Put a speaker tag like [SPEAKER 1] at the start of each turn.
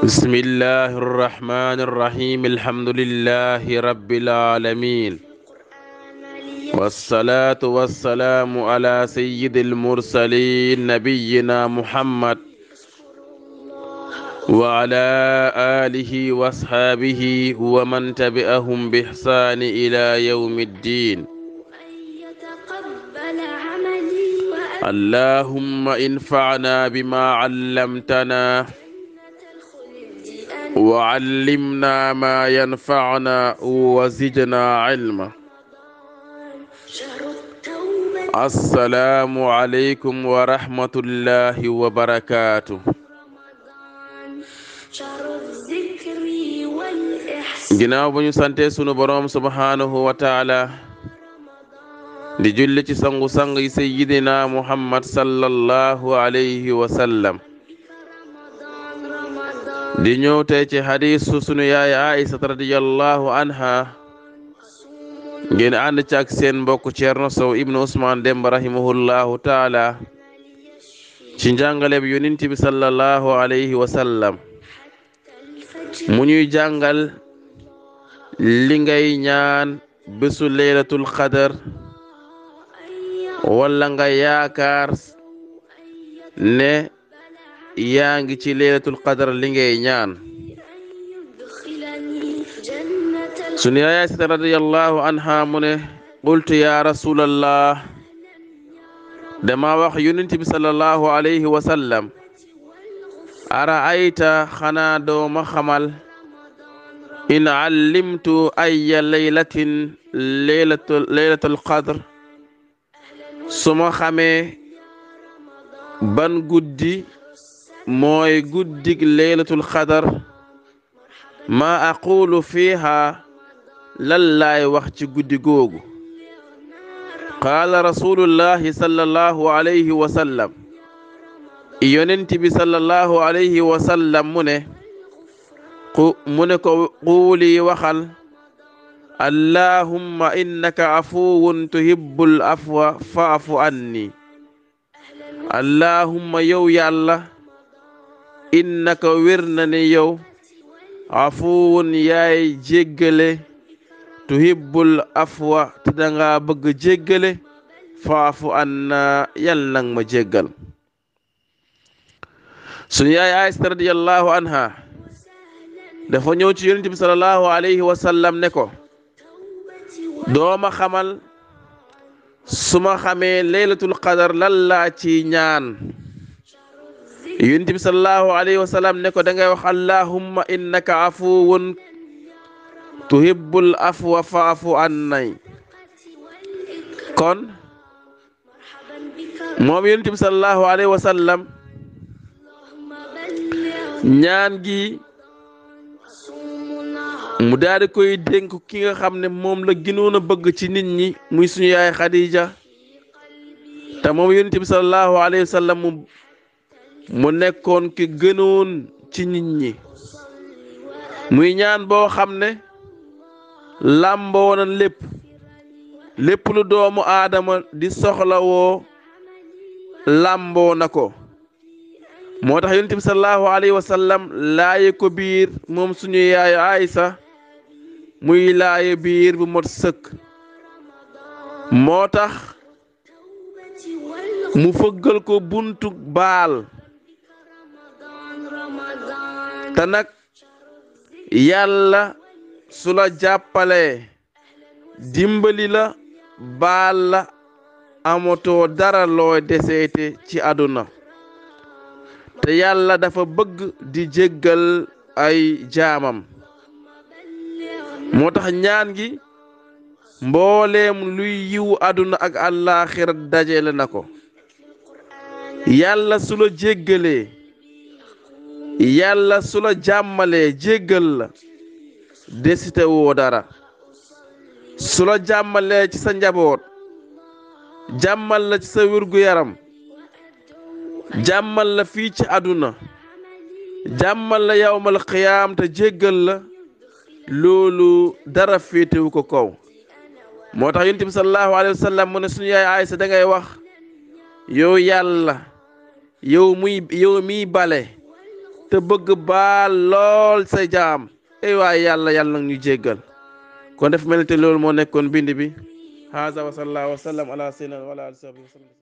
[SPEAKER 1] بسم الله الرحمن الرحيم الحمد لله رب العالمين والصلاة والسلام على سيد المرسلين نبينا محمد وعلى آله واصحابه ومن تبعهم بإحسان إلى يوم الدين. اللهم انفعنا بما علمتنا وعلمنا ما ينفعنا وزدنا علما. السلام عليكم ورحمة الله وبركاته. ginnaaw bu ñu sante sunu boroom subhanahu wa taala di julli ci sangu-sang yi sayyidina muhammad sallallahu alayhi wa sallam di ñëw tey ci hadiisu sunu yaay Aïsa radiyallahu anha ngeen ànd ci ak seen mbokk Ceerno Sow ibnu Usmaan Demba rahimahullahu taala ci njàngale bi yonent bi sallallahu alayhi wa sallam mu ñuy jàngal li ngay ñaan bésu laylatul qadar wala nga yaakaar ne yaa ngi ci laylatul qadar li ngay ñaan. sunu yaay Aysata radiyallahu anha mu ne qultu ya rasulallah dama wax yonent bi sallallahu alayhi wa sallam araayta xanaa dooma xamal in allimtu ayya laylatin laylatul qadr suma xamee ban guddi mooy guddig laylatul qadr ma aqulu fiha lan laay wax ci guddi googu. qaala rasulullahi sallallahu alayhi wa sallam yonent bi sallallahu alayhi wa sallam mu ne ko quuli waxal allahumma innaka afuwun tuhibbul afwa fa'fu anni. allahumma yow yàlla innaka wér na ne yow afuwun yaay jéggale tuhibbul afwa te danga bëgg jéggale fa'fu anna yal nang ma jéggal. sunu yaay Aïsa radiyallahu anha dafa ñëw ci yonent bi sallallahu alayhi wa sallam ne ko dooma xamal suma xamee laylatul qadar lan laa ci ñaan. yonent bi sallallahu alayhi wa sallam ne ko dangay wax allahumma innaka afuwun tuhibbul afwa fa'fu annay. kon moom yonent bi sallallahu alayhi wa sallam ñaan gi mu daal di koy dénk ki nga xam ne moom la gënoon a bëgg ci nit ñi muy suñu yaay Khadija te moom yonent bi sallallahu alayhi wa sallam mu nekkoon ki gënoon ci nit ñi muy ñaan boo xam ne làmboo na lépp lu doomu aadama di soxlawoo làmboo na ko. moo tax yonent bi sallallahu alayhi wa sallam laaye ko biir moom suñu yaay Aïsa muy laaye biir bu mot sëkk. moo tax mu fëggal ko buntu baal te nag yàlla su la jàppalee dimbali la baal la amatoo dara looy deseete ci àdduna te yàlla dafa bëgg di jéggal ay jaamam. moo tax ñaan gi mbooleem luy yiwu àdduna ak àllaaxira dajale na ko. yàlla su la jéggalee yàlla su la jàmmalee jéggal la desite woo dara. su la jàmmalee ci sa njaboot jàmmal la ci sa wérgu yaram jàmmal la fii ci àdduna jàmmal la yawmal qiyaam te jéggal la loolu dara féetewu ko kaw. moo tax yonent bi sallallahu alayhi wa sallam mu ne suñu yaay Aysa dangay wax yow yàlla yow miy bale te bëgg baal lool say jaam ay waay yàlla nag ñu jéggal kon def mel ni te loolu moo nekkoon bind bi haza wa sallallahu wa sallam ala sayyidina wa ala alihi wa sahbihi